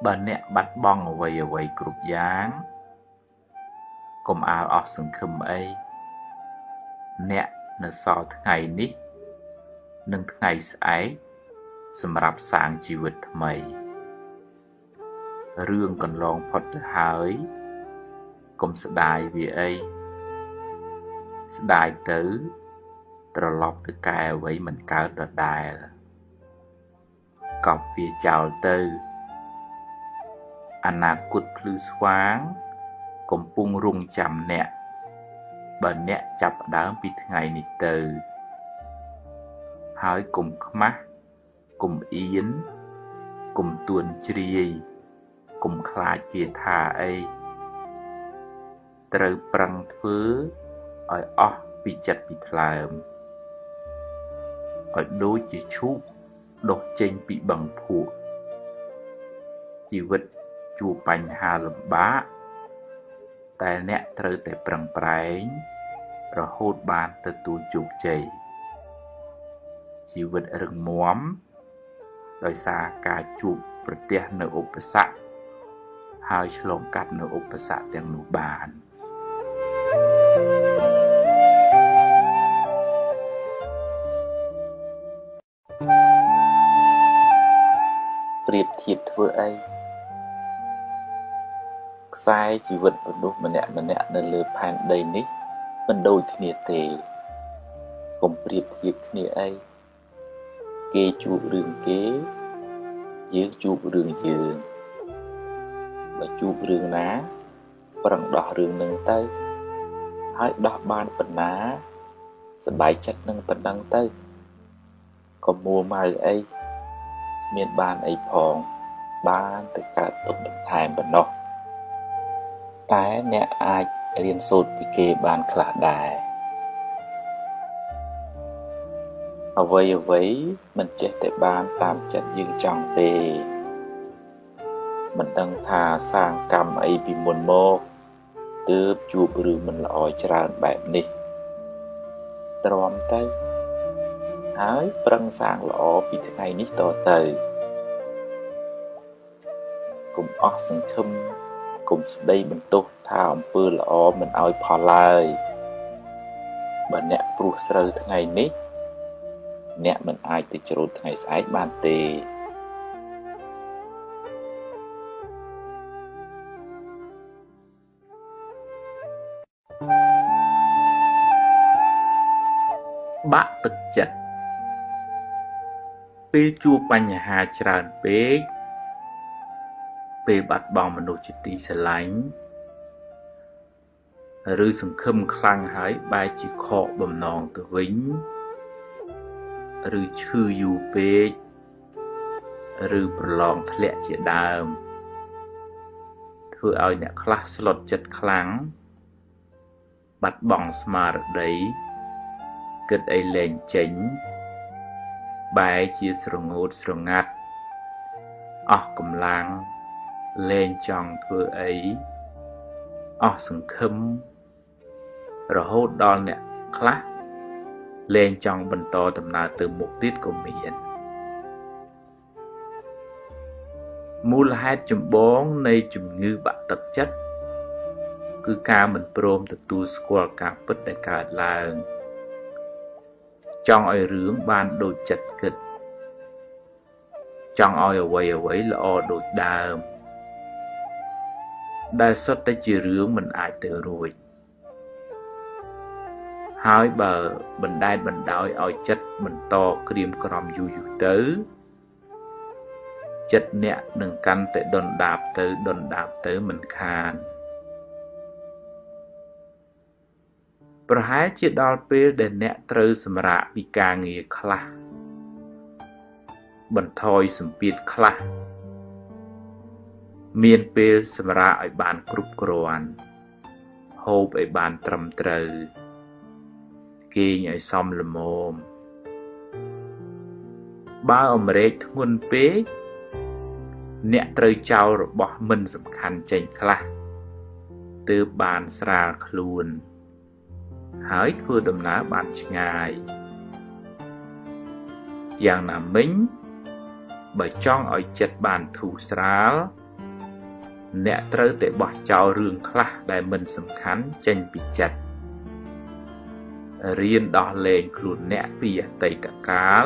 បើអ្នកបាត់បង់អ្វីៗគ្រប់យ៉ាងកុំអាលអស់សង្ឃឹមអីអ្នកនៅសល់ថ្ងៃនេះនិងថ្ងៃស្អែកសម្រាប់សាងជីវិតថ្មីរឿងកន្លងផុតទៅហើយកុំស្ដាយវាអីស្ដាយទៅត្រឡប់ទៅកែអ្វីមិនកើតដដែលកប់វាចោលទៅអនាគតភ្លឺស្វាងកំពុងរង់ចាំអ្នកបើអ្នកចាប់ផ្ដើមពីថ្ងៃនេះទៅហើយកុំខ្មាស់កុំអៀនកុំទួនជ្រាយកុំខ្លាចគេថាអីត្រូវប្រឹងធ្វើឲ្យអស់ពីចិត្តពីថ្លើមឲ្យដូចជាឈូកដុះចេញពីបឹងភក់ជីវិតជួបបញ្ហាលំបាកតែអ្នកត្រូវតែប្រឹងប្រែងរហូតបានទទួលជោគជ័យជីវិតរឹងមាំដោយសារការជួបប្រទះនៅឧបសគ្គហើយឆ្លងកាត់នៅឧបសគ្គទាំងនោះបានប្រៀបធៀបធ្វើអីខ្សែជីវិតមនុស្សម្នាក់ៗនៅលើផែនដីនេះមិនដូចគ្នាទេកុំប្រៀបធៀបគ្នាអីគេជួបរឿងគេយើងជួបរឿងយើងបើជួបរឿងណាប្រឹងដោះរឿងនឹងទៅហើយដោះបានប៉ុណ្ណាសប្បាយចិត្តនឹងប៉ុណ្ណឹងទៅកុំមួម៉ៅអីគ្មានបានអីផងបានតែកើតទុក្ខបន្ថែមប៉ុណ្ណោះតែអ្នកអាចរៀនសូត្រពីគេបានខ្លះដែរអ្វីៗមិនចេះតែបានតាមចិត្តយើងចង់ទេមិនដឹងថាសាងកម្មអីពីមុនមកទើបជួបរឿងមិនល្អច្រើនបែបនេះទ្រាំទៅហើយប្រឹងសាងល្អពីថ្ងៃនេះតទៅកុំអស់សង្ឃឹមកុំស្ដីបន្ទោសថាអំពើល្អមិនឲ្យផលឡើយបើអ្នកព្រោះស្រូវថ្ងៃនេះអ្នកមិនអាចទៅច្រូតថ្ងៃស្អែកបានទេបាក់ទឹកចិត្តពេលជួបបញ្ហាច្រើនពេកពេលបាត់បង់មនុស្សជាទីស្រឡាញ់ឬសង្ឃឹមខ្លាំងហើយបែរជាខកបំណងទៅវិញឬឈឺយូរពេកឬប្រឡងធ្លាក់ជាដើមធ្វើឲ្យអ្នកខ្លះស្លុតចិត្តខ្លាំងបាត់បង់ស្មារតីគិតអីលែងចេញបែរជាស្រងូតស្រងាត់អស់កម្លាំងលែងចង់ធ្វើអីអស់សង្ឃឹមរហូតដល់អ្នកខ្លះលែងចង់បន្តដំណើរទៅមុខទៀតក៏មានមូលហេតុចម្បងនៃជំងឺបាក់ទឹកចិត្តគឺការមិនព្រមទទួលស្គាល់ការពិតដែលកើតឡើងចង់ឲ្យរឿងបានដូចចិត្តគិតចង់ឲ្យអ្វីៗល្អដូចដើមដែលសុទ្ធតែជារឿងមិនអាចទៅរួចហើយបើបណ្ដែតបណ្ដោយឲ្យចិត្តបន្តក្រៀមក្រំយូរៗទៅចិត្តអ្នកនឹងកាន់តែដុនដាបទៅដុនដាបទៅមិនខានប្រហែលជាដល់ពេលដែលអ្នកត្រូវសម្រាកពីការងារខ្លះបន្ថយសម្ពាធខ្លះមានពេលសម្រាកឲ្យបានគ្រប់គ្រាន់ហូបឲ្យបានត្រឹមត្រូវគេងឲ្យសមល្មមបើអម្រែកធ្ងន់ពេកអ្នកត្រូវចោលរបស់មិនសំខាន់ចេញខ្លះទើបបានស្រាលខ្លួនហើយធ្វើដំណើរបានឆ្ងាយយ៉ាងណាមិញបើចង់ឲ្យចិត្តបានធូរស្រាល អ្នកត្រូវតែបោះចោលរឿងខ្លះដែលមិនសំខាន់ចេញពីចិត្តរៀនដោះលែងខ្លួនអ្នកពីអតីតកាល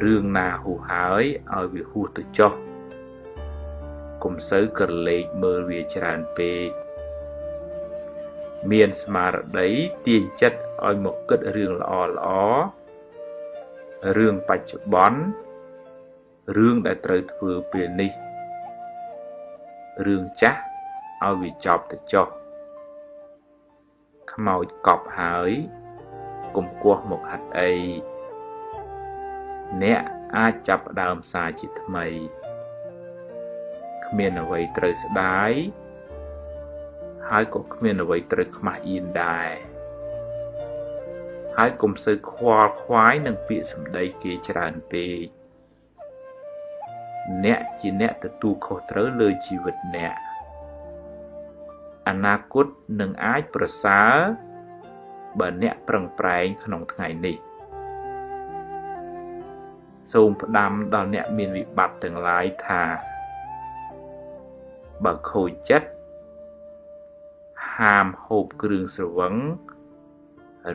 រឿងណាហួសហើយឲ្យវាហួសទៅចុះកុំសូវក្រឡេកមើលវាច្រើនពេកមានស្មារតីទាញចិត្តឲ្យមកគិតរឿងល្អល្អរឿងបច្ចុប្បន្នរឿងដែលត្រូវធ្វើពេលនេះរឿងចាស់ឲ្យវាចប់ទៅចុះខ្មោចកប់ហើយកុំគោះមកហាត់អីអ្នកអាចចាប់ផ្ដើមសារជាថ្មីគ្មានអ្វីត្រូវស្ដាយហើយក៏គ្មានអ្វីត្រូវខ្មាស់អៀនដែរហើយកុំសូវខ្វល់ខ្វាយនឹងពាក្យសម្ដីគេច្រើនពេកអ្នកជាអ្នកទទួលខុសត្រូវលើជីវិតអ្នកអនាគតនឹងអាចប្រសើរបើអ្នកប្រឹងប្រែងក្នុងថ្ងៃនេះសូមផ្ដាំដល់អ្នកមានវិបត្តិទាំងឡាយថាបើខូចចិត្តហាមហូបគ្រឿងស្រវឹង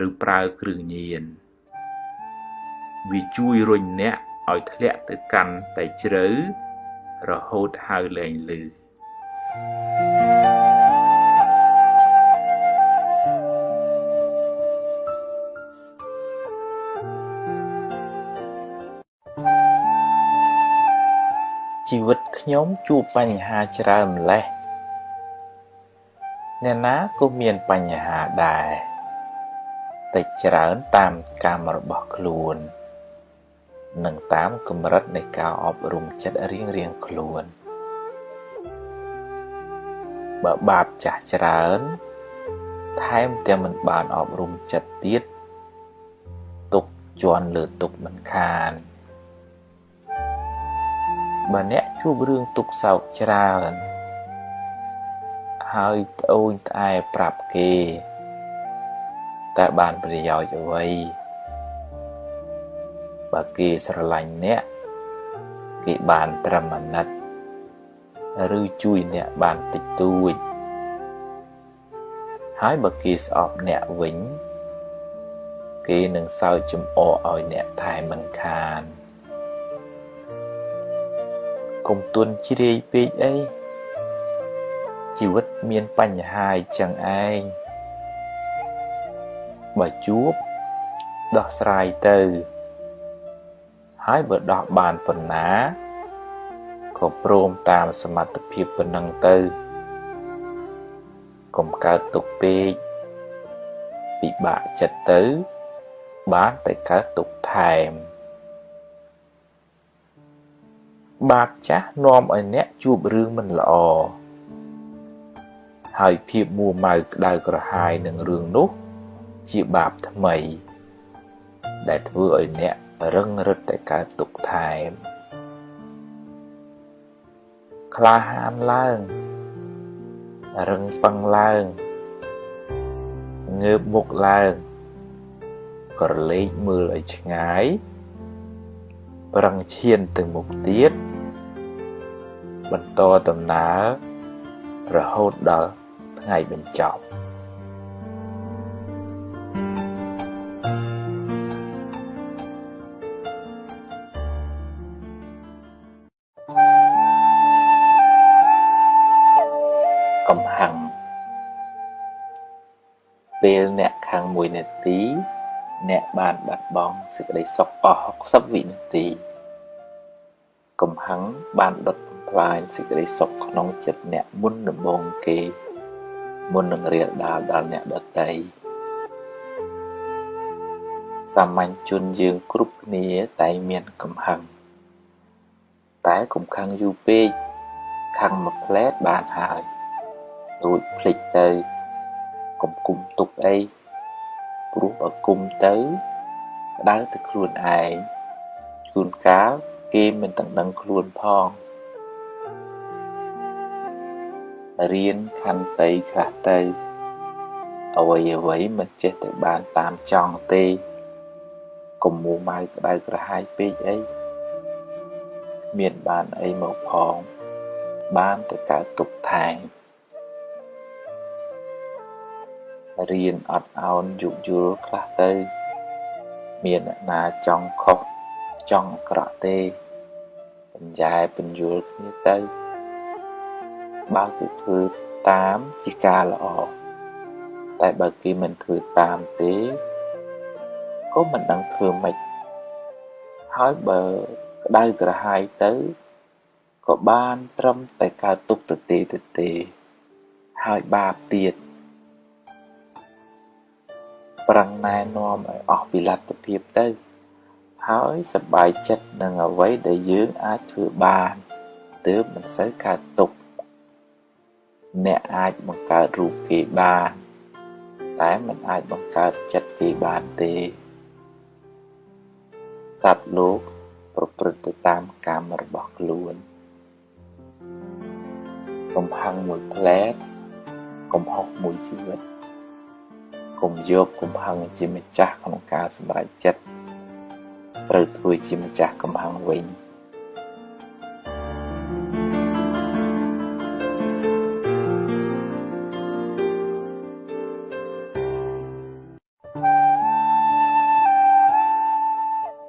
ឬប្រើគ្រឿងញៀនវាជួយរុញអ្នកឲ្យធ្លាក់ទៅកាន់តែជ្រៅរហូតហៅលែងលឺជីវិតខ្ញុំជួបបញ្ហាច្រើនម្ល៉េះអ្នកណាក៏មានបញ្ហាដែរតែច្រើនតាមកម្មរបស់ខ្លួននិងតាមកម្រិតនៃការអប់រំចិត្តរៀងៗខ្លួនបើបាបចាស់ច្រើនថែមទាំងមិនបានអប់រំចិត្តទៀតទុកជន់លើទុកមិនខានបើអ្នកជួបរឿងទុកសោកច្រើនហើយត្អូញត្អែប្រាប់គេតែបានប្រយោជន៍អ្វីបើគេស្រឡាញ់អ្នកគេបានត្រឹមអាណិតឬជួយអ្នកបានតិចតួចហើយបើគេស្អប់អ្នកវិញគេនឹងសើចចំអកឲ្យអ្នកថែមមិនខានកុំទន់ជ្រាយពេកអីជីវិតមានបញ្ហាអញ្ចឹងឯងបើជួបដោះស្រាយទៅហើយបើដោះបានប៉ុណ្ណាក៏ព្រមតាមសមត្ថភាពប៉ុណ្ណឹងទៅកុំកើតទុកពេកពិបាកចិត្តទៅបានតែកើតទុកថែមបាបចាស់នាំឲ្យអ្នកជួបរឿងមិនល្អហើយភាពមួម៉ៅក្តៅក្រហាយនឹងរឿងនោះជាបាបថ្មីដែលធ្វើឲ្យអ្នករឹងរឹតតែកើតទុកថែមក្លាហានឡើងរឹងប៉ឹងឡើងងើបមុខឡើងក្រឡេកមើលឲ្យឆ្ងាយប្រឹងឈានទៅមុខទៀតបន្តដំណើររហូតដល់ថ្ងៃបញ្ចប់កំហឹងពេលអ្នកខឹង1នាទីអ្នកបានបាត់បង់សេចក្តីសុខអស់60វិនាទីកំហឹងបានដុតបំផ្លាញសេចក្តីសុខក្នុងចិត្តអ្នកមុនដំបូងគេមុននឹងរាលដាលដល់អ្នកដទៃសាមញ្ញជនយើងគ្រប់គ្នាតែមានកំហឹងតែកុំខឹងយូរពេកខឹងមួយផ្លែតបានហើយរួចភ្លេចទៅកុំគុំទុកអីព្រោះបើគុំទៅក្តៅទៅខ្លួនឯងជួនកាលគេមិនទាំងដឹងខ្លួនផងរៀនខន្តីខ្លះទៅអ្វីៗមិនចេះតែបានតាមចង់ទេកុំមួម៉ៅក្តៅក្រហាយពេកអីគ្មានបានអីមកផង បានតែកើតទុក្ខថែមរៀនអត់ឱនយោគយល់ខ្លះទៅមានអ្នកណាចង់ខុសចង់អាក្រក់ទេបញ្ញែបញ្យល់គ្នាទៅបើគេធ្វើតាមជាការល្អតែបើគេមិនធ្វើតាមទេក៏មិនដឹងធ្វើម៉េចហើយបើក្តៅក្រហាយទៅក៏បានត្រឹមតែកើតទុក្ខទៅទេហើយបាបទៀតប្រឹងណែនាំឲ្យអស់ពីលទ្ធភាពទៅហើយសប្បាយចិត្តនឹងអ្វីដែលយើងអាចធ្វើបានទើបមិនសូវកើតទុក្ខអ្នកអាចបង្កើតរូបគេបានតែមិនអាចបង្កើតចិត្តគេបានទេសត្វលោកប្រព្រឹត្តទៅតាមកម្មរបស់ខ្លួនកំហឹងមួយផ្លែតកំហុសមួយជីវិតកុំយកកំហឹងជាម្ចាស់ក្នុងការសម្រេចចិត្តត្រូវធ្វើជាម្ចាស់កំហឹងវិញ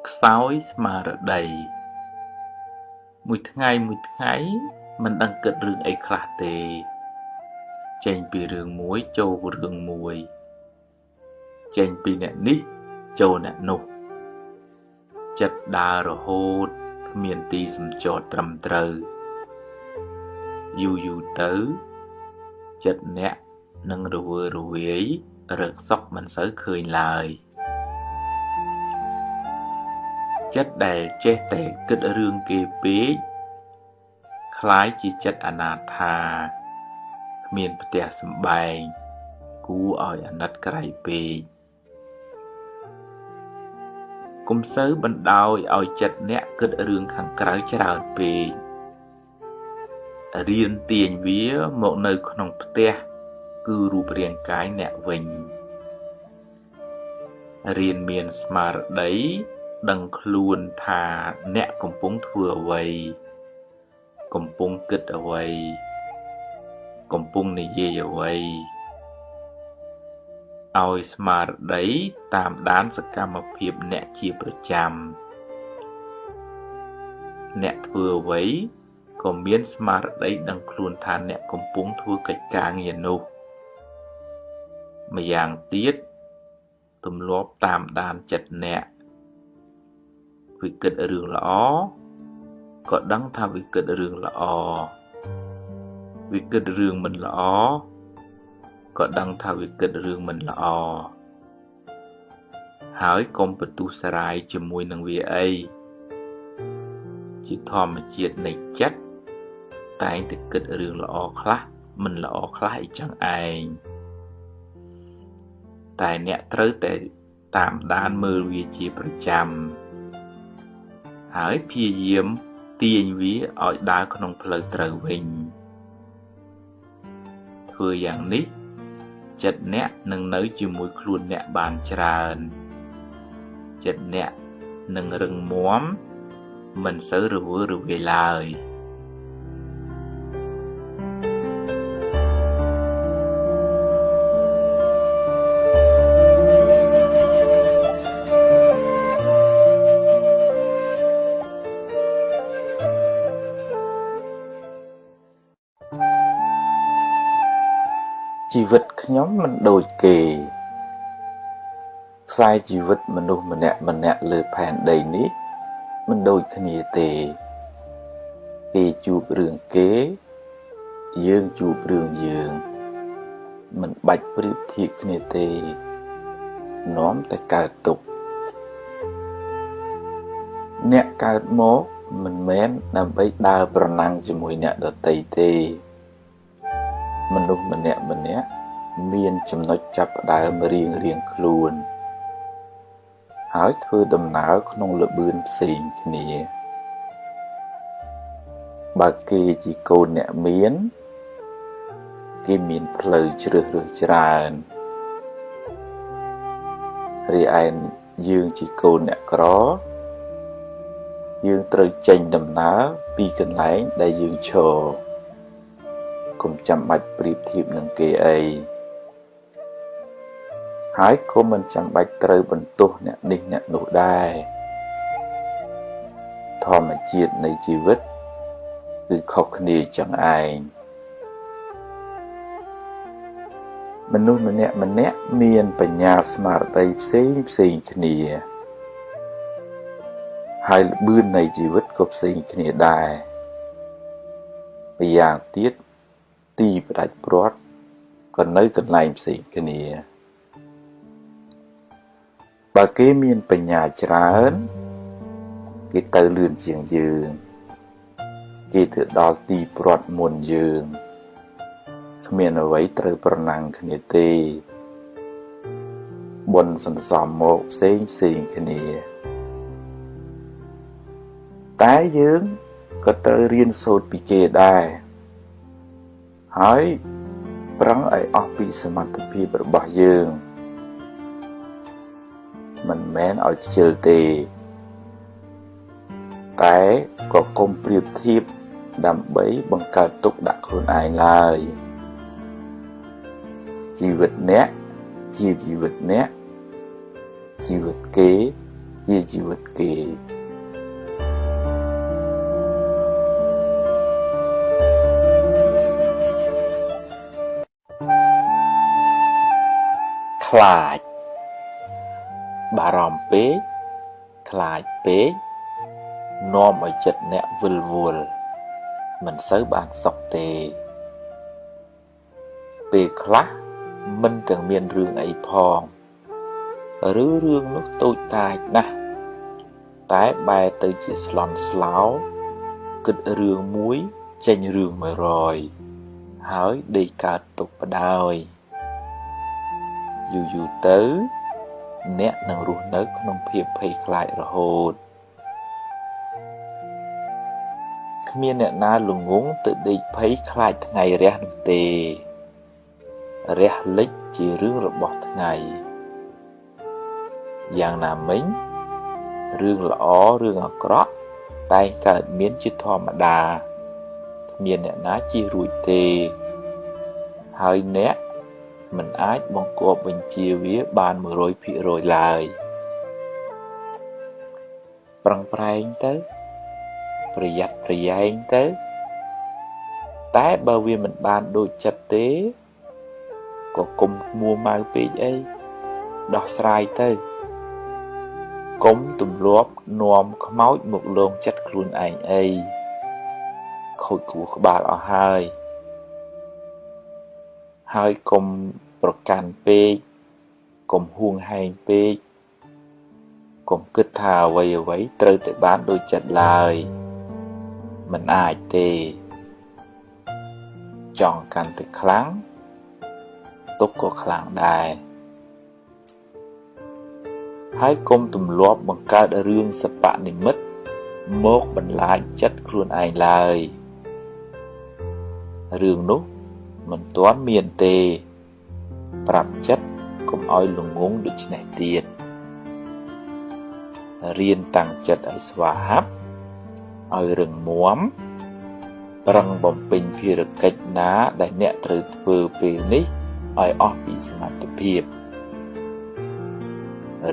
ខ្សោយស្មារតីមួយថ្ងៃមួយថ្ងៃមិនដឹងគិតរឿងអីខ្លះទេចេញពីរឿងមួយចូលរឿងមួយចេញពីអ្នកនេះចូលអ្នកនោះចិត្តដើររហូតគ្មានទីសំចតត្រឹមត្រូវយូរយូរទៅចិត្តអ្នកនឹងរវើរវាយរកសុខមិនសូវឃើញឡើយចិត្តដែលចេះតែគិតរឿងគេពេកคล้ายជាចិត្តអនាថាគ្មានផ្ទះសម្បែងគួរឲ្យអាណិតក្រៃពេកកុំសូវបណ្ដោយឲ្យចិត្តអ្នកគិតរឿងខាងក្រៅច្រើនពេករៀនទាញវាមកនៅក្នុងផ្ទះគឺរូបរាងកាយអ្នកវិញរៀនមានស្មារតីដឹងខ្លួនថាអ្នកកំពុងធ្វើអ្វីកំពុងគិតអ្វីកំពុងនិយាយអ្វីឲ្យស្មារតីតាមដានសកម្មភាពអ្នកជាប្រចាំអ្នកធ្វើអ្វីក៏មានស្មារតីដឹងខ្លួនថាអ្នកកំពុងធ្វើកិច្ចការងារនោះម្យ៉ាងទៀតទម្លាប់តាមដានចិត្តអ្នកវាគិតរឿងល្អក៏ដឹងថាវាគិតរឿងល្អវាគិតរឿងមិនល្អក៏ដឹងថាវាគិតរឿងមិនល្អហើយកុំបន្ទុះសារាយជាមួយនឹងវាអីជាធម្មជាតិនៃចិត្តតែងតែគិតរឿងល្អខ្លះមិនល្អខ្លះអីចឹងឯងតែអ្នកត្រូវតែតាមដានមើលវាជាប្រចាំហើយព្យាយាមទាញវាឲ្យដើរក្នុងផ្លូវត្រូវវិញធ្វើយ៉ាងនេះចិត្តអ្នកនឹងនៅជាមួយខ្លួនអ្នកបានច្រើនចិត្តអ្នកនឹងរឹងមាំមិនសូវរវើរវាយឡើយ ជីវិតខ្ញុំមិនដូចគេខ្សែជីវិតមនុស្សម្នាក់ម្នាក់លើផែនដីនេះមិនដូចគ្នាទេគេជួបរឿងគេយើងជួបរឿងយើងមិនបាច់ប្រៀបធៀបគ្នាទេនាំតែកើតទុក្ខអ្នកកើតមកមិនមែនដើម្បីដើរប្រណាំងជាមួយអ្នកដទៃទេមនុស្សម្នាក់ម្នាក់មានចំណុចចាប់ផ្ដើមរៀងរៀងខ្លួនហើយធ្វើដំណើរក្នុងល្បឿនផ្សេងគ្នាបើគេជាកូនអ្នកមានគេមានផ្លូវជ្រើសរើសច្រើនរីឯយើងជាកូនអ្នកក្រយើងត្រូវចេញដំណើរពីកន្លែងដែលយើងឈរ កុំចាំបាច់ប្រៀបធៀបនឹងគេអីហើយក៏មិនចាំបាច់ត្រូវបន្ទោសអ្នកនេះអ្នកនោះដែរធម្មជាតិនៃជីវិតគឺខុសគ្នាចឹងឯងមនុស្សម្នាក់ម្នាក់មានបញ្ញាស្មារតីផ្សេងផ្សេងគ្នាហើយល្បឿននៃជីវិតក៏ផ្សេងគ្នាដែរម្យ៉ាងទៀតទីផ្ដាច់ព្រាត់ក៏នៅកន្លែងផ្សេងគ្នាបើគេមានបញ្ញាច្រើនគេទៅលឿនជាងយើងគេទៅដល់ទីព្រាត់មុនយើងគ្មានអ្វីត្រូវប្រណាំងគ្នាទេបុណ្យសន្សំមកផ្សេងផ្សេងគ្នាតែយើងក៏ត្រូវរៀនសូត្រពីគេដែរហើយប្រឹងឲ្យអស់ពីសមត្ថភាពរបស់យើងមិនមែនឲ្យខ្ជិលទេតែក៏កុំប្រៀបធៀបដើម្បីបង្កើតទុក្ខដាក់ខ្លួនឯងឡើយជីវិតអ្នកជាជីវិតអ្នកជីវិតគេជាជីវិតគេខ្លាចបារម្ភពេកខ្លាចពេកនាំឲ្យចិត្តអ្នកវិលវល់មិនសូវបានសុខទេពេលខ្លះមិនទាំងមានរឿងអីផងឬរឿងនោះតូចតាចណាស់តែបែរទៅជាស្លន់ស្លោគិតរឿងមួយចេញរឿង100ហើយដេកកើតទុកបដ ாய் យូរយូរទៅអ្នកនឹងរស់នៅក្នុងភាពភ័យខ្លាចរហូតគ្មានអ្នកណាល្ងង់ទៅដេកភ័យខ្លាចថ្ងៃរះនោះទេរះលិចជារឿងរបស់ថ្ងៃយ៉ាងណាមិញរឿងល្អរឿងអាក្រក់តែងកើតមានជាធម្មតាគ្មានអ្នកណាជៀសរួចទេហើយអ្នកមិនអាចបង្គាប់បញ្ជាវាបាន 100% ឡើយប្រឹងប្រែងទៅប្រយ័ត្នប្រយែងទៅតែបើវាមិនបានដូចចិត្តទេក៏កុំមួម៉ៅពេកអីដោះស្រាយទៅកុំទម្លាប់នាំខ្មោចមកលងចិត្តខ្លួនឯងអីខូចខួរក្បាលអស់ហើយហើយកុំប្រកាន់ពេកកុំហួងហែងពេកកុំគិតថាអ្វីអ្វីត្រូវតែបានដូចចិត្តឡើយមិនអាចទេចង់កាន់តែខ្លាំងទុក្ខក៏ខ្លាំងដែរហើយកុំទម្លាប់បង្កើតរឿងសបនិមិត្តមកបន្លាចចិត្តខ្លួនឯងឡើយរឿងនោះមិនទាន់មានទេប្រាប់ចិត្តកុំឲ្យល្ងង់ដូច្នេះទៀតរៀនតាំងចិត្តឲ្យស្វាហាប់ឲ្យរឹងមាំប្រឹងបំពេញភារកិច្ចណាដែលអ្នកត្រូវធ្វើពេលនេះឲ្យអស់ពីសមត្ថភាព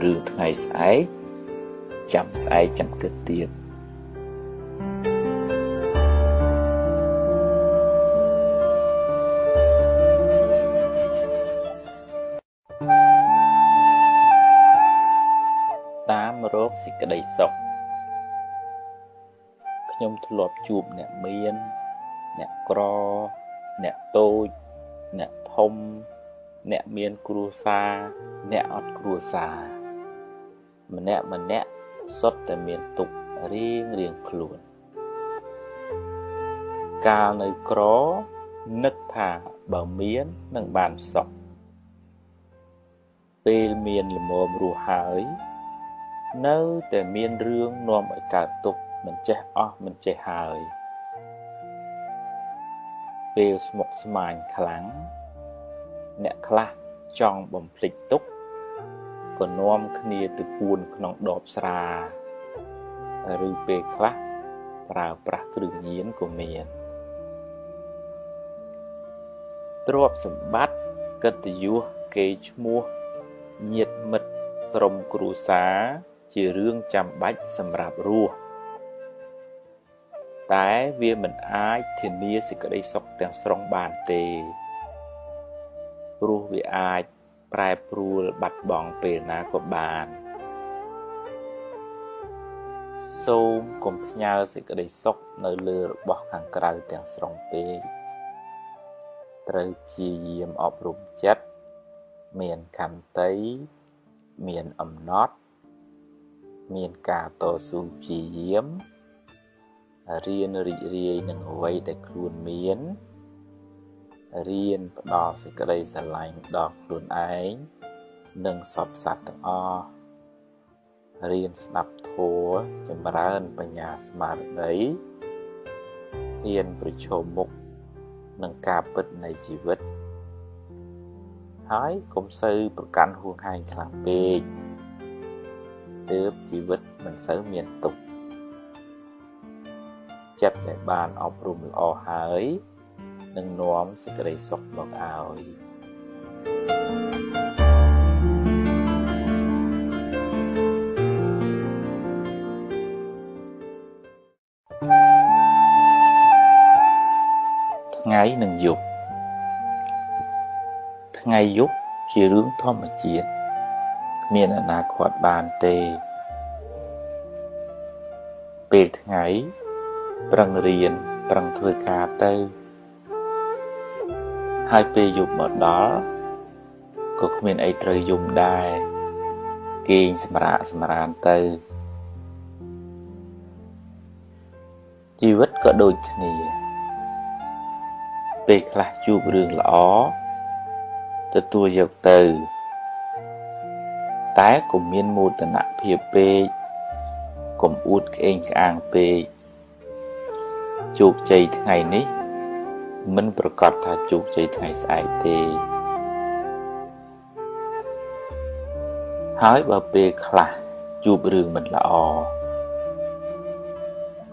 រឿងថ្ងៃស្អែកចាំស្អែកចាំគិតទៀតតាមរកសេចក្តីសុខខ្ញុំធ្លាប់ជួបអ្នកមានអ្នកក្រអ្នកតូចអ្នកធំអ្នកមានគ្រួសារអ្នកអត់គ្រួសារម្នាក់ម្នាក់សុទ្ធតែមានទុក្ខរៀងរៀងខ្លួនកាលនៅក្រនឹកថាបើមាននឹងបានសុខពេលមានល្មមរស់ហើយនៅតែមានរឿងនាំឲ្យកើតទុក្ខមិនចេះអស់មិនចេះហើយពេលស្មុគស្មាញខ្លាំងអ្នកខ្លះចង់បំភ្លេចទុក្ខក៏នាំគ្នាទៅពួនក្នុងដបស្រាឬពេលខ្លះប្រើប្រាស់គ្រឿងញៀនក៏មាន ទ្រព្យសម្បត្តិកិត្តិយសកេរ្តិ៍ឈ្មោះញាតិមិត្តក្រុមគ្រួសារជារឿងចាំបាច់សម្រាប់រស់តែវាមិនអាចធានាសេចក្តីសុខទាំងស្រុងបានទេព្រោះវាអាចប្រែប្រួលបាត់បង់ពេលណាក៏បានសូមកុំផ្ញើសេចក្តីសុខនៅលើរបស់ខាងក្រៅទាំងស្រុងពេកត្រូវព្យាយាមអប់រំចិត្តមានខន្តីមានអំណត់មានការតស៊ូព្យាយាមរៀនរីករាយនឹងអ្វីដែលខ្លួនមានរៀនផ្ដល់សេចក្តីស្រឡាញ់ដល់ខ្លួនឯងនិងសព្វសត្វទាំងអស់រៀនស្ដាប់ធម៌ចម្រើនបញ្ញាស្មារតីហ៊ានប្រឈមមុខនឹងការពិតនៃជីវិតហើយកុំសូវប្រកាន់ហួងហែងខ្លាំងពេកទើបជីវិតមិនសូវមានទុក្ខចិត្តដែលបានអប់រំល្អហើយនឹងនាំសេចក្តីសុខមកឲ្យថ្ងៃនិងយប់ថ្ងៃយប់ជារឿងធម្មជាតិគ្មានអនាគតបានទេពេលថ្ងៃប្រឹងរៀនប្រឹងធ្វើការទៅហើយពេលយប់មកដល់ក៏គ្មានអីត្រូវយំដែរគេងសម្រាកសម្រានទៅជីវិតក៏ដូចគ្នាពេលខ្លះជួបរឿងល្អទទួលយកទៅតែកុំមានមោទនភាពពេកកុំអួតក្អេងក្អាងពេកជោគជ័យថ្ងៃនេះមិនប្រកាសថាជោគជ័យថ្ងៃស្អែកទេហើយបើពេលខ្លះជួបរឿងមិនល្អ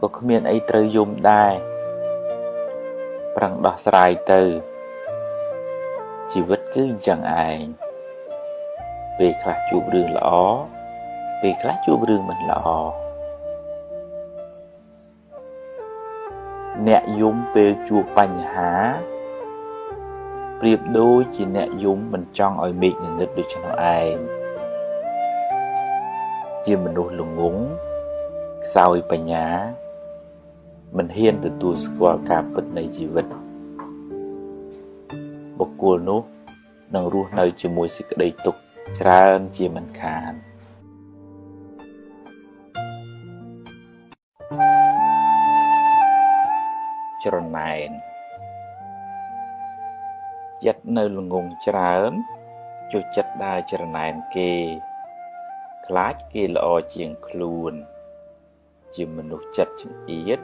ក៏គ្មានអីត្រូវយំដែរប្រឹងដោះស្រាយទៅជីវិតគឺអញ្ចឹងឯងពេលខ្លះជួបរឿងល្អពេលខ្លះជួបរឿងមិនល្អអ្នកយំពេលជួបបញ្ហាប្រៀបដូចជាអ្នកយំមិនចង់ឲ្យមេឃងងឹតដូច្នោះឯងជាមនុស្សល្ងង់ខ្សោយបញ្ញាមិនហ៊ានទទួលស្គាល់ការពិតនៃជីវិតបុគ្គលនោះនឹងរស់នៅជាមួយសេចក្តីទុក្ខច្រើនជាមិនខានច្រណែនចិត្តនៅល្ងង់ច្រើនចូលចិត្តដើរច្រណែនគេខ្លាចគេល្អជាងខ្លួនជាមនុស្សចិត្តចង្អៀត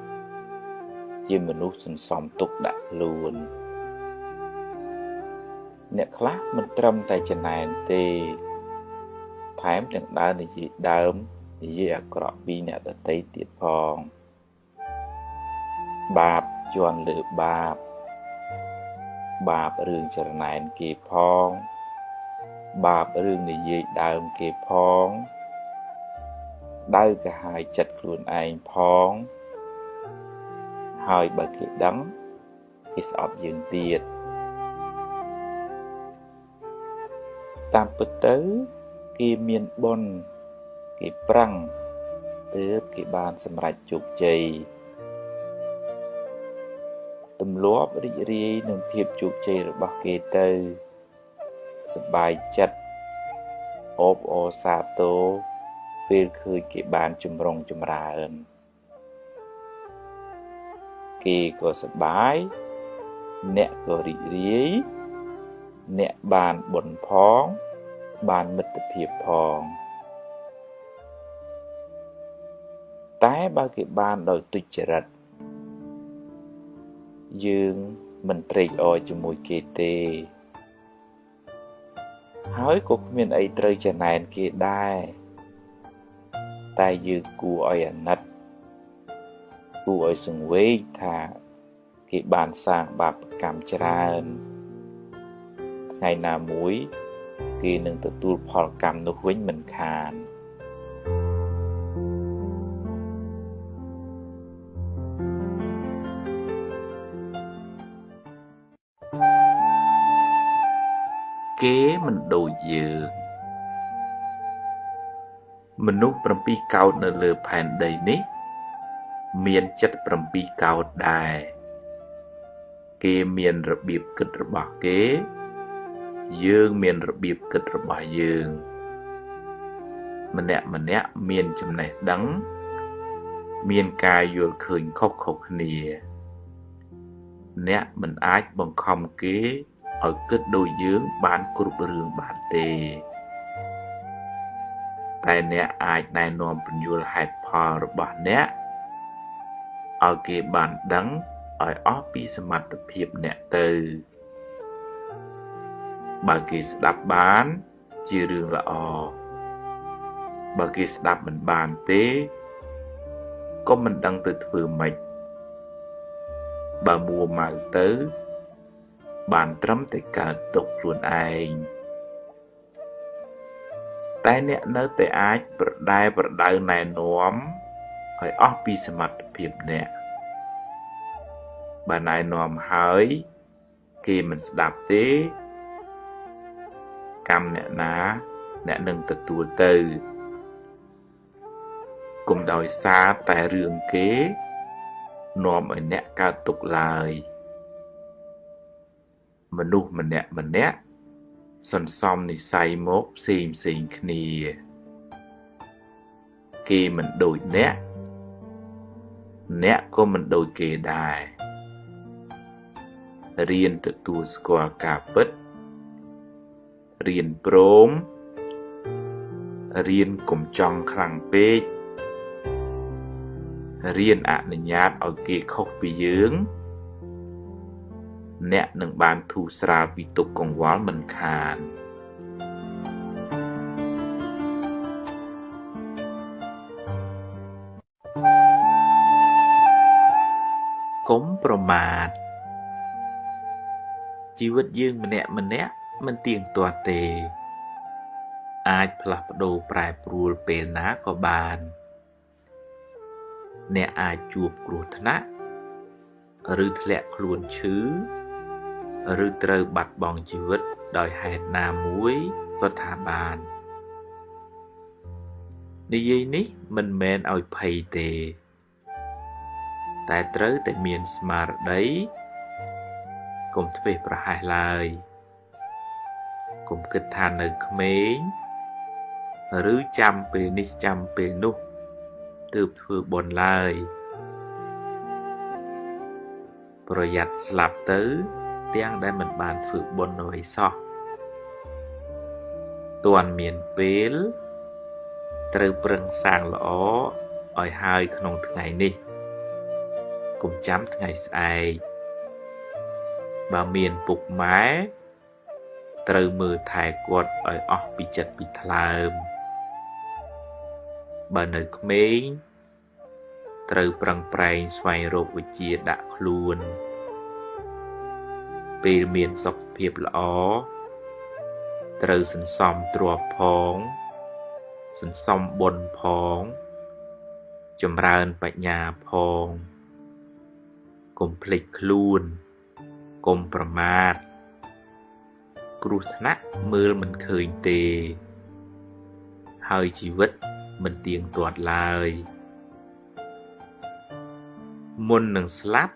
ជាមនុស្សសន្សំទុកដាក់ខ្លួនអ្នកខ្លះមិនត្រឹមតែច្រណែនទេថែមទាំងដើរនិយាយដើមនិយាយអាក្រក់ពីអ្នកដទៃទៀតផងបាបជាន់លើបាបបាបរឿងច្រណែនគេផងបាបរឿងនិយាយដើមគេផងដៅកាហាយចិត្តខ្លួនឯងផងហើយបើគេដឹងគេស្អប់យើងទៀតតាមពិតទៅគេមានបុណ្យគេប្រឹងទើបគេបានសម្រេចជោគជ័យទម្លាប់រីករាយនឹងភាពជោគជ័យរបស់គេទៅសប្បាយចិត្តអបអរសាទរពេលឃើញគេបានចម្រុងចម្រើនគេក៏សប្បាយអ្នកក៏រីករាយអ្នកបានបុណ្យផងបានមិត្តភាពផងតែបើគេបានដោយទុច្ចរិតយើងមិនត្រេកអរជាមួយគេទេហើយក៏គ្មានអីត្រូវចំណែនគេដែរតែយើងគួរឲ្យអាណិតគួរឲ្យសង្វេគថាគេបានសាងបាបកម្មច្រើន ថ្ងៃណាមួយគេនឹងទទួលផលកម្មនោះវិញមិនខានគេមិនដូចយើងមនុស្ស7កោដនៅលើផែនដីនេះមានចិត្ត7កោដដែរគេមានរបៀបគិតរបស់គេយើងមានរបៀបគិតរបស់យើងម្នាក់ម្នាក់មានចំណេះដឹងមានការយល់ឃើញខុសៗគ្នាអ្នកមិនអាចបង្ខំគេឲ្យគិតដូចយើងបានគ្រប់រឿងបានទេតែអ្នកអាចណែនាំពន្យល់ហេតុផលរបស់អ្នកឲ្យគេបានដឹងឲ្យអស់ពីសមត្ថភាពអ្នកទៅបើគេស្ដាប់បានជារឿងល្អបើគេស្ដាប់មិនបានទេក៏មិនដឹងទៅធ្វើម៉េចបើមួម៉ៅទៅបានត្រឹមតែកើតទុក្ខខ្លួនឯងតែអ្នកនៅតែអាចប្រដែប្រដៅណែនាំឲ្យអស់ពីសមត្ថភាពអ្នកបើណែនាំហើយគេមិនស្ដាប់ទេកម្មអ្នកណាអ្នកនឹងទទួលទៅកុំដោយសារតែរឿងគេនាំឲ្យអ្នកកើតទុក្ខឡើយមនុស្សម្នាក់ម្នាក់សន្សំនិស័យមកផ្សេងផ្សេងគ្នាគេមិនដូចអ្នកអ្នកក៏មិនដូចគេដែររៀនទទួលស្គាល់ការពិតរៀនព្រមរៀនកុំចង់ខ្លាំងពេករៀនអនុញ្ញាតឲ្យគេខុសពីយើងអ្នកនឹងបានធូរស្រាលពីទុក្ខកង្វល់មិនខានកុំប្រមាទជីវិតយើងម្នាក់ម្នាក់មិនទៀងទាត់ទេអាចផ្លាស់ប្ដូរប្រែប្រួលពេលណាក៏បានអ្នកអាចជួបគ្រោះថ្នាក់ឬធ្លាក់ខ្លួនឈឺឬត្រូវបាត់បង់ជីវិតដោយហេតុណាមួយក៏ថាបាននិយាយនេះមិនមែនឲ្យភ័យទេតែត្រូវតែមានស្មារតីកុំធ្វេសប្រហែសឡើយកុំគិតថានៅក្មេងឬចាំពេលនេះចាំពេលនោះទើបធ្វើបុណ្យឡើយប្រយ័ត្នស្លាប់ទៅទាំងដែលមិនបានធ្វើបុណ្យអ្វីសោះទាន់មានពេលត្រូវប្រឹងសាងល្អឲ្យហើយក្នុងថ្ងៃនេះកុំចាំថ្ងៃស្អែកបើមានពុកម៉ែត្រូវមើលថែគាត់ឲ្យអស់ពីចិត្តពីថ្លើមបើនៅក្មេងត្រូវប្រឹងប្រែងស្វែងរកវិជ្ជាដាក់ខ្លួនពេលមានសុខភាពល្អត្រូវសន្សំទ្រព្យផងសន្សំបុណ្យផងចម្រើនបញ្ញាផងកុំភ្លេចខ្លួនកុំប្រមាទគ្រោះថ្នាក់មើលមិនឃើញទេហើយជីវិតមិនទៀងទាត់ឡើយមុននឹងស្លាប់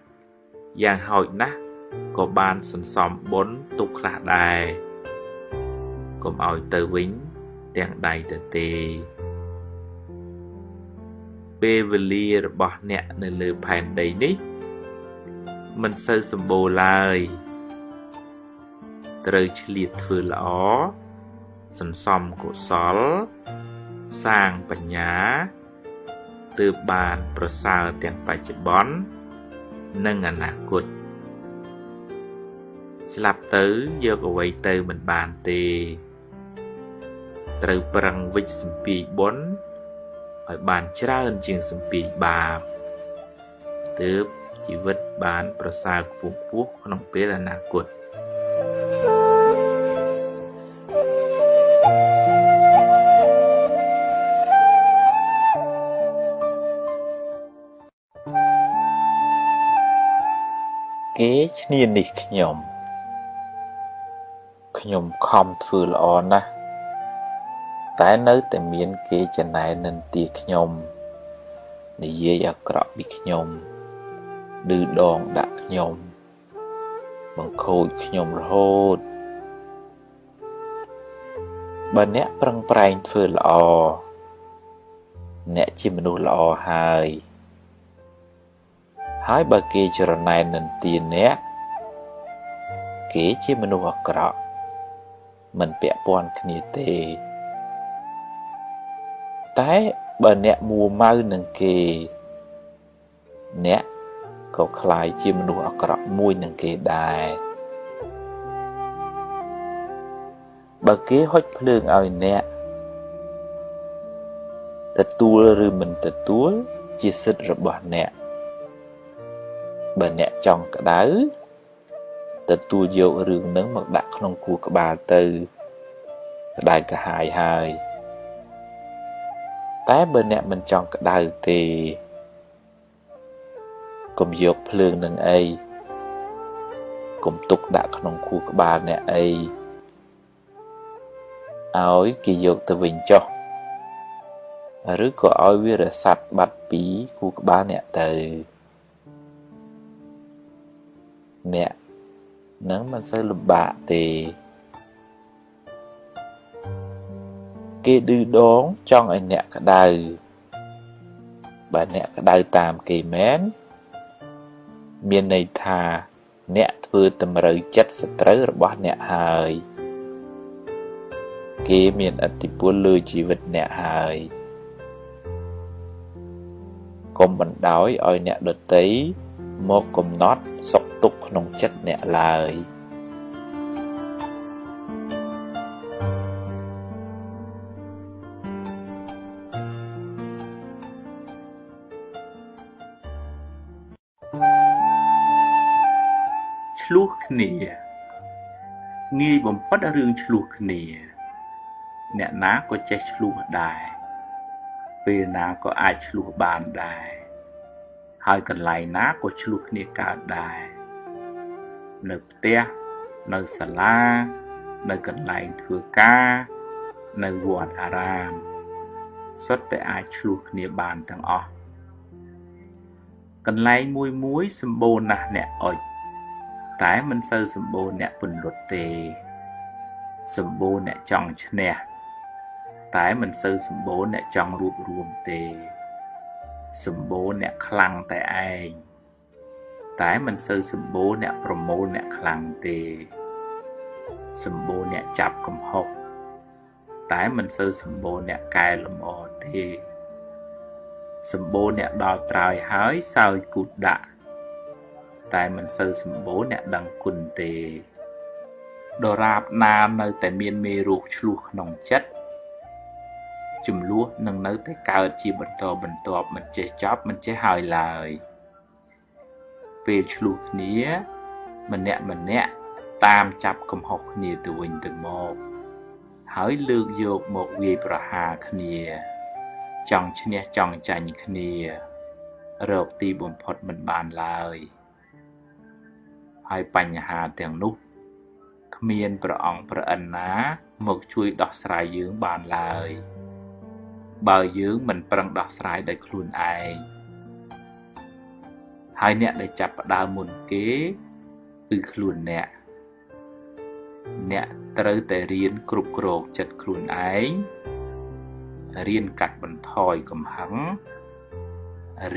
យ៉ាងហោចណាស់ក៏បានសន្សំបុណ្យទុកខ្លះដែរកុំឲ្យទៅវិញទាំងដៃទៅទេពេលវេលារបស់អ្នកនៅលើផែនដីនេះមិនសូវសម្បូរឡើយត្រូវឆ្លៀតធ្វើល្អសន្សំកុសលសាងបញ្ញាទើបបានប្រសើរទាំងបច្ចុប្បន្ននិងអនាគតស្លាប់ទៅយកអ្វីទៅមិនបានទេត្រូវប្រឹងវិជ្ជសំពាយបុណ្យឲ្យបានច្រើនជាងសំពាយបាបទើបជីវិតបានប្រសើរខ្ពង់ខ្ពស់ក្នុងពេលអនាគត។ គេឈ្នានីសខ្ញុំខ្ញុំខំធ្វើល្អណាស់តែនៅតែមានគេច្នៃនិន្ទាខ្ញុំនិយាយអាក្រក់ពីខ្ញុំឌឺដងដាក់ខ្ញុំបង្ខូចខ្ញុំរហូតបើអ្នកប្រឹងប្រែងធ្វើល្អអ្នកជាមនុស្សល្អហើយហើយបើគេច្រណែននិន្ទាអ្នកគេជាមនុស្សអាក្រក់មិនពាក់ព័ន្ធគ្នាទេតែបើអ្នកមួម៉ៅនឹងគេអ្នកក៏ក្លាយជាមនុស្សអាក្រក់មួយនឹងគេដែរបើគេហុចភ្លើងឲ្យអ្នកទទួលឬមិនទទួលជាសិទ្ធិរបស់អ្នកបើអ្នកចង់ក្តៅទទួលយករឿងនឹងមកដាក់ក្នុងខួរក្បាលទៅក្តៅក្រហាយហើយតែបើអ្នកមិនចង់ក្តៅទេកុំយកភ្លើងនឹងអីកុំទុកដាក់ក្នុងខួរក្បាលអ្នកអីឲ្យគេយកទៅវិញចុះឬក៏ឲ្យវារសាត់បាត់ពីខួរក្បាលអ្នកទៅអ្នកនឹងមិនសូវលំបាកទេគេឌឺដងចង់ឲ្យអ្នកក្តៅបើអ្នកក្តៅតាមគេមែនមានន័យថាអ្នកធ្វើតម្រូវចិត្តសត្រូវរបស់អ្នកហើយគេមានឥទ្ធិពលលើជីវិតអ្នកហើយកុំបណ្ដោយឲ្យអ្នកដទៃមកកំណត់សុខទុក្ខក្នុងចិត្តអ្នកឡើយឆ្លោះគ្នាងាយបំផុតរឿងឆ្លោះគ្នាអ្នកណាក៏ចេះឆ្លោះដែរពេលណាក៏អាចឆ្លោះបានដែរហើយកន្លែងណាក៏ឆ្លោះគ្នាកើតដែរនៅផ្ទះនៅសាលានៅកន្លែងធ្វើការនៅវត្តអារាមសុទ្ធតែអាចឆ្លោះគ្នាបានទាំងអស់កន្លែងមួយមួយសម្បូរណាស់អ្នកអុចតែមិនសូវសម្បូរអ្នកពន្លត់ទេសម្បូរអ្នកចង់ឈ្នះតែមិនសូវសម្បូរអ្នកចង់រួបរួមទេសម្បូរអ្នកខ្លាំងតែឯងតែមិនសូវសម្បូរអ្នកប្រមូលអ្នកខ្លាំងទេសម្បូរអ្នកចាប់កំហុសតែមិនសូវសម្បូរអ្នកកែលម្អទេសម្បូរអ្នកដល់ត្រើយហើយសើចគូតដាក់តែមិនសូវសម្បូរអ្នកដឹងគុណទេដរាបណានៅតែមានមេរោគឆ្លោះក្នុងចិត្តចំនួននឹងនៅតែកើតជាបន្តបន្ទាប់មិនចេះចប់មិនចេះហើយឡើយពេលឆ្លោះគ្នាម្នាក់ម្នាក់តាមចាប់កំហុសគ្នាទៅវិញទៅមកហើយលើកយកមកវាយប្រហារគ្នាចង់ឈ្នះចង់ចាញ់គ្នារកទីបំផុតមិនបានឡើយហើយបញ្ហាទាំងនោះគ្មានព្រះអង្គព្រះឥន្ទណាមកជួយដោះស្រាយយើងបានឡើយបើយើងមិនប្រឹងដោះស្រាយដោយខ្លួនឯងហើយអ្នកដែលចាប់ផ្ដើមមុនគេគឺខ្លួនអ្នកអ្នកត្រូវតែរៀនគ្រប់គ្រងចិត្តខ្លួនឯងរៀនកាត់បន្ថយកំហឹង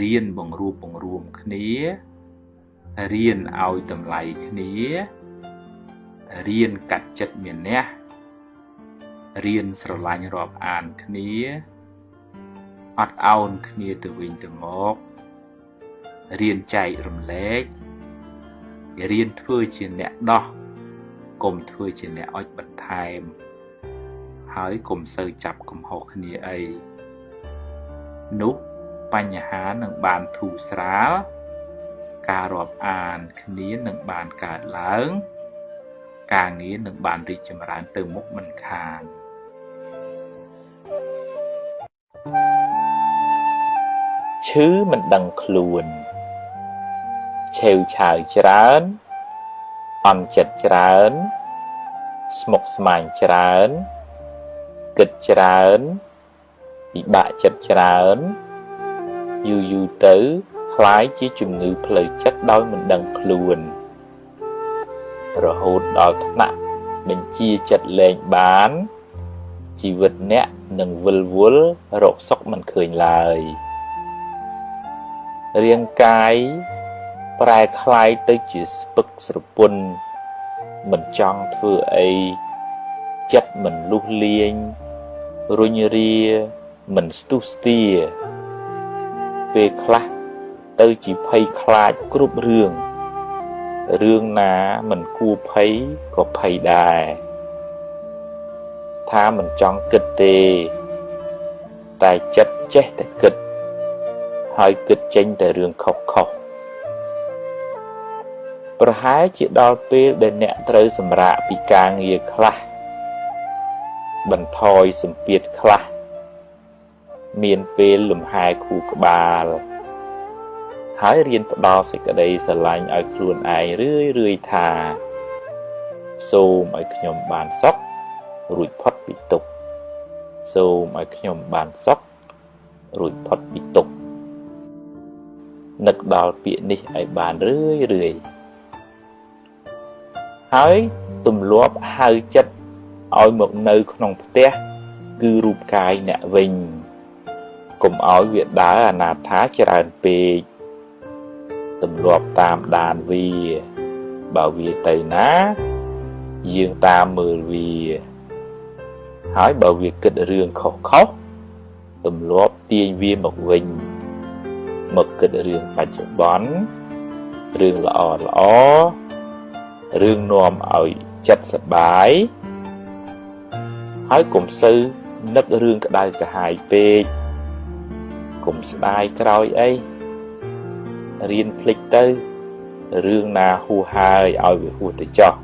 រៀនបង្រួបបង្រួមគ្នារៀនឲ្យតម្លៃគ្នារៀនកាត់ចិត្តមានះរៀនស្រឡាញ់រាប់អានគ្នាអត់ឱនគ្នាទៅវិញទៅមករៀនចែករំលែករៀនធ្វើជាអ្នកដោះកុំធ្វើជាអ្នកអុចបន្ថែមហើយកុំសូវចាប់កំហុសគ្នាអីនោះបញ្ហានឹងបានធូរស្រាលការរាប់អានគ្នានឹងបានកើតឡើងការងារនឹងបានរីកចម្រើនទៅមុខមិនខានឈឺមិនដឹងខ្លួន ឆេវឆាវច្រើនអន់ចិត្តច្រើនស្មុគស្មាញច្រើនគិតច្រើនពិបាកចិត្តច្រើនយូរយូរទៅក្លាយជាជំងឺផ្លូវចិត្តដោយមិនដឹងខ្លួនរហូតដល់ថ្នាក់បញ្ជាចិត្តលែងបានជីវិតអ្នកនឹងវិលវល់រកសុខមិនឃើញឡើយរាងកាយប្រែក្លាយទៅជាស្ពឹកស្រពន់មិនចង់ធ្វើអីចិត្តមិនលុះលាញរុញរាមិនស្ទុះស្ទាពេលខ្លះទៅជាភ័យខ្លាចគ្រប់រឿងរឿងណាមិនគួរភ័យក៏ភ័យដែរថាមិនចង់គិតទេតែចិត្តចេះតែគិតហើយគិតចេញតែរឿងខុសៗប្រហែលជាដល់ពេលដែលអ្នកត្រូវសម្រាកពីការងារខ្លះបន្ថយសម្ពាធខ្លះមានពេលលំហែខួរក្បាលហើយរៀនផ្ដល់សេចក្តីស្រឡាញ់ឲ្យខ្លួនឯងរឿយៗថាសូមឲ្យខ្ញុំបានសុខរួចផុតពីទុក្ខសូមឲ្យខ្ញុំបានសុខរួចផុតពីទុក្ខនឹកដល់ពាក្យនេះឲ្យបានរឿយៗហើយទម្លាប់ហៅចិត្តឲ្យមកនៅក្នុងផ្ទះគឺរូបកាយអ្នកវិញកុំឲ្យវាដើរអនាថាច្រើនពេកទម្លាប់តាមដានវាបើវាទៅណាយើងតាមមើលវាហើយបើវាគិតរឿងខុសៗទម្លាប់ទាញវាមកវិញមកគិតរឿងបច្ចុប្បន្នរឿងល្អល្អរឿងនាំឲ្យចិត្តសប្បាយហើយកុំសូវនឹករឿងក្តៅក្រហាយពេកកុំស្ដាយក្រោយអីរៀនភ្លេចទៅរឿងណាហួសហើយឲ្យវាហួសទៅចោះ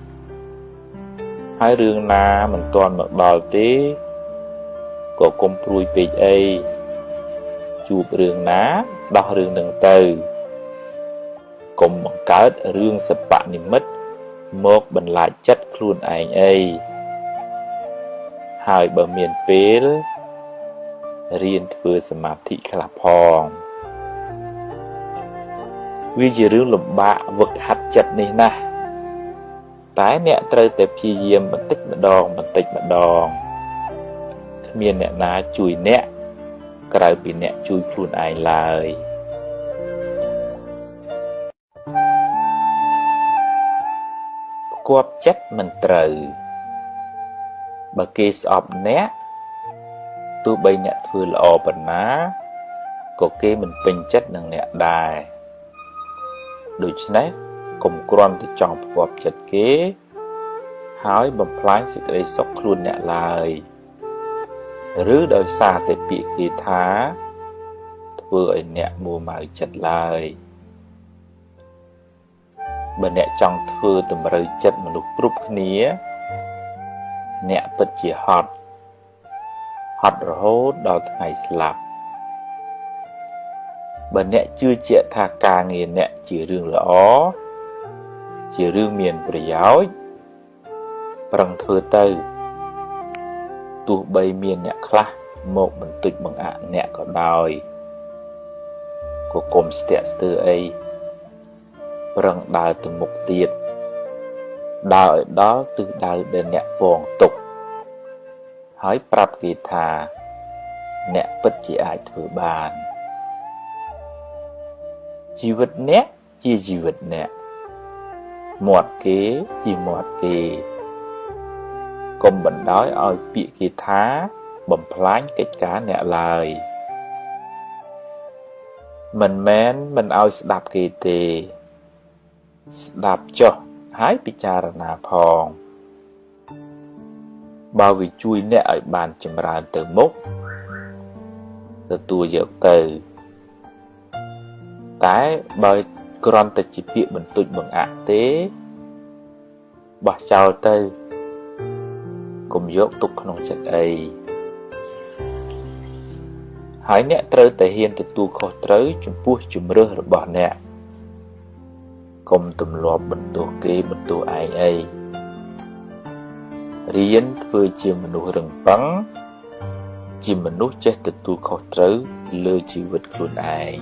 ហើយរឿងណាមិនទាន់មកដល់ទេក៏កុំព្រួយពេកអីជួបរឿងណាដោះរឿងនឹងទៅកុំបង្កើតរឿងសបនិមិត្តមកបន្លាចចិត្តខ្លួនឯងអីហើយបើមានពេលរៀនធ្វើសមាធិខ្លះផងវាជារឿងលំបាកវឹកហាត់ចិត្តនេះណាស់តែអ្នកត្រូវតែព្យាយាមបន្តិចម្ដងបន្តិចម្ដងគ្មានអ្នកណាជួយអ្នកក្រៅពីអ្នកជួយខ្លួនឯងឡើយគប់ចិត្តមិនត្រូវបើគេស្អប់អ្នកទោះបីអ្នកធ្វើល្អប៉ុណ្ណាក៏គេមិនពេញចិត្តនឹងអ្នកដែរដូច្នេះកុំគ្រាន់តែចង់ផ្គាប់ចិត្តគេហើយបំផ្លាញសេចក្តីសុខខ្លួនអ្នកឡើយឬដោយសារតែពាក្យគេថាធ្វើឲ្យអ្នកមួម៉ៅចិត្តឡើយបើអ្នកចង់ធ្វើតម្រូវចិត្តមនុស្សគ្រប់គ្នាអ្នកពិតជាហត់ហត់រហូតដល់ថ្ងៃស្លាប់បើអ្នកជឿជាក់ថាការងារអ្នកជារឿងល្អជារឿងមានប្រយោជន៍ប្រឹងធ្វើទៅទោះបីមានអ្នកខ្លះមកបន្ទច់បង្អាក់អ្នកក៏ដោយក៏កុំស្ទាក់ស្ទើរអីប្រឹងដើរទៅមុខទៀតដើរឲ្យដល់ទិសដៅដែលអ្នកពងទុកហើយប្រាប់គេថាអ្នកពិតជាអាចធ្វើបានជីវិតអ្នកជាជីវិតអ្នកមាត់គេជាមាត់គេកុំបណ្ដោយឲ្យពាក្យគេថាបំផ្លាញកិច្ចការអ្នកឡើយមិនមែនមិនឲ្យស្ដាប់គេទេស្ដាប់ចុះហើយពិចារណាផងបើវាជួយអ្នកឲ្យបានចម្រើនទៅមុខទទួលយកទៅតែបើគ្រាន់តែជាពាក្យបន្ទច់បង្អាក់ទេបោះចោលទៅកុំយកទុកក្នុងចិត្តអីហើយអ្នកត្រូវតែហ៊ានទទួលខុសត្រូវចំពោះជម្រើសរបស់អ្នក កុំទម្លាប់បន្ទោសគេបន្ទោសឯងអីរៀនធ្វើជាមនុស្សរឹងប៉ឹងជាមនុស្សចេះទទួលខុសត្រូវលើជីវិតខ្លួនឯង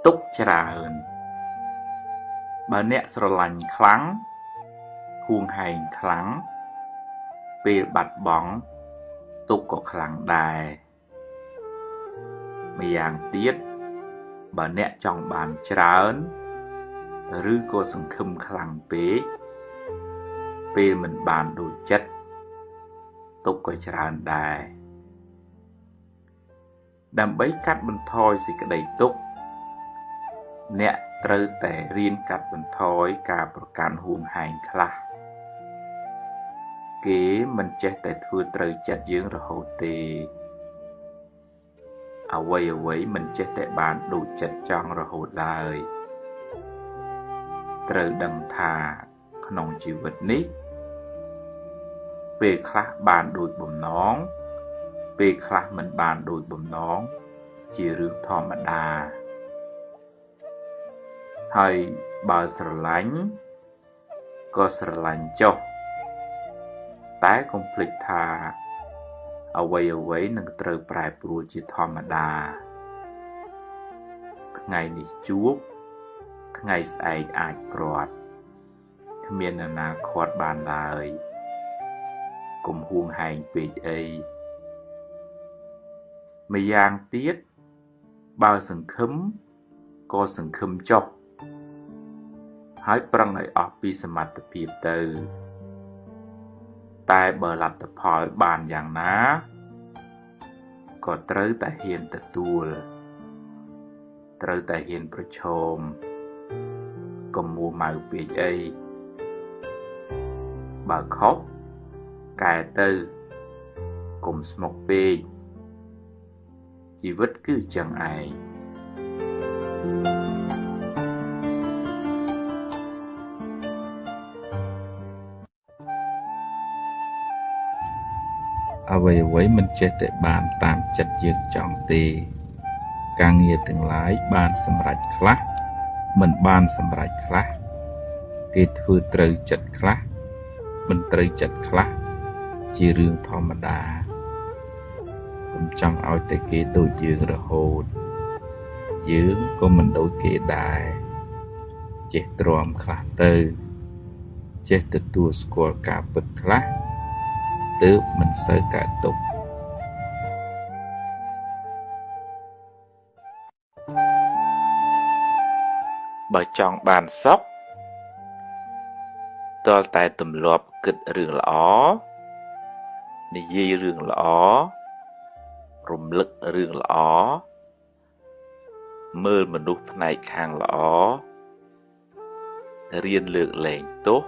ទុកច្រើនបើអ្នកស្រឡាញ់ខ្លាំងហួងហែងខ្លាំងពេលបាត់បង់ទុកក៏ខ្លាំងដែរម្យ៉ាងទៀតបើអ្នកចង់បានច្រើនឬក៏សង្ឃឹមខ្លាំងពេកពេលមិនបានដូចចិត្តទុកក៏ច្រើនដែរដើម្បីកាត់បន្ថយសេចក្តីទុក្ខអ្នកត្រូវតែរៀនកាត់បន្ថយការប្រកាន់ហួងហែងខ្លះគេមិនចេះតែធ្វើត្រូវចិត្តយើងរហូតទេអ្វីៗមិនចេះតែបានដូចចិត្តចង់រហូតឡើយត្រូវដឹងថាក្នុងជីវិតនេះពេលខ្លះបានដូចបំណងពេលខ្លះមិនបានដូចបំណងជារឿងធម្មតាហើយបើស្រឡាញ់ក៏ស្រឡាញ់ចុះតែកុំភ្លេចថាអ្វីៗនឹងត្រូវប្រែប្រួលជាធម្មតាថ្ងៃនេះជួបថ្ងៃស្អែកអាចព្រាត់គ្មាននរណាខាត់បានឡើយកុំហួងហែងពេកអីម្យ៉ាងទៀតបើសង្ឃឹមក៏សង្ឃឹមចុះហើយប្រឹងឲ្យអស់ពីសមត្ថភាពទៅតែបើលទ្ធផលបានយ៉ាងណាក៏ត្រូវតែហ៊ានទទួលត្រូវតែហ៊ានប្រឈមកុំមួម៉ៅពេកអីបើខុសកែទៅកុំស្មុគពេកជីវិតគឺចឹងឯងអ្វីៗមិនចេះតែបានតាមចិត្តយើងចង់ទេការងារទាំងឡាយបានសម្រេចខ្លះមិនបានសម្រេចខ្លះគេធ្វើត្រូវចិត្តខ្លះមិនត្រូវចិត្តខ្លះជារឿងធម្មតាកុំចង់ឲ្យតែគេដូចយើងរហូតយើងក៏មិនដូចគេដែរចេះទ្រាំខ្លះទៅចេះទទួលស្គាល់ការពិតខ្លះទើបមិនសូវកើតទុក្ខបើចង់បានសុខទាល់តែទម្លាប់គិតរឿងល្អនិយាយរឿងល្អរំលឹករឿងល្អមើលមនុស្សផ្នែកខាងល្អរៀនលើកលែងទោស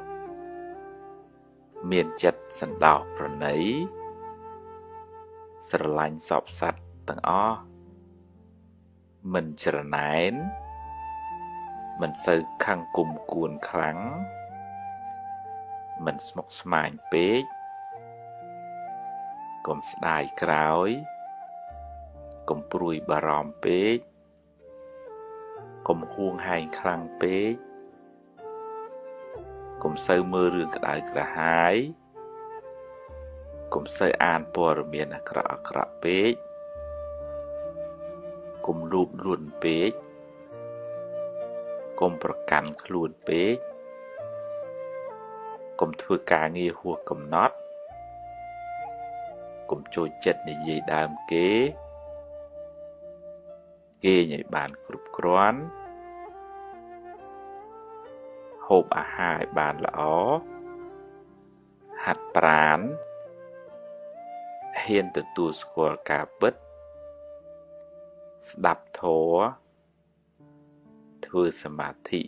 មានចិត្តសន្តោសប្រណីស្រឡាញ់សព្វសត្វទាំងអស់មិនច្រណែនមិនសូវខឹងគុំគួនខ្លាំងមិនស្មុគស្មាញពេកកុំស្ដាយក្រោយកុំព្រួយបារម្ភពេកកុំហួងហែងខ្លាំងពេកកុំសូវមើលរឿងក្តៅក្រហាយកុំសូវអានព័ត៌មានអាក្រក់ៗពេកកុំលោភលន់ពេកកុំប្រកាន់ខ្លួនពេកកុំធ្វើការងារហួសកំណត់កុំចូលចិត្តនិយាយដើមគេគេងឲ្យបានគ្រប់គ្រាន់ហូបអាហារឲ្យបានល្អហាត់ប្រាណហ៊ានទទួលស្គាល់ការពិតស្ដាប់ធម៌ធ្វើសមាធិ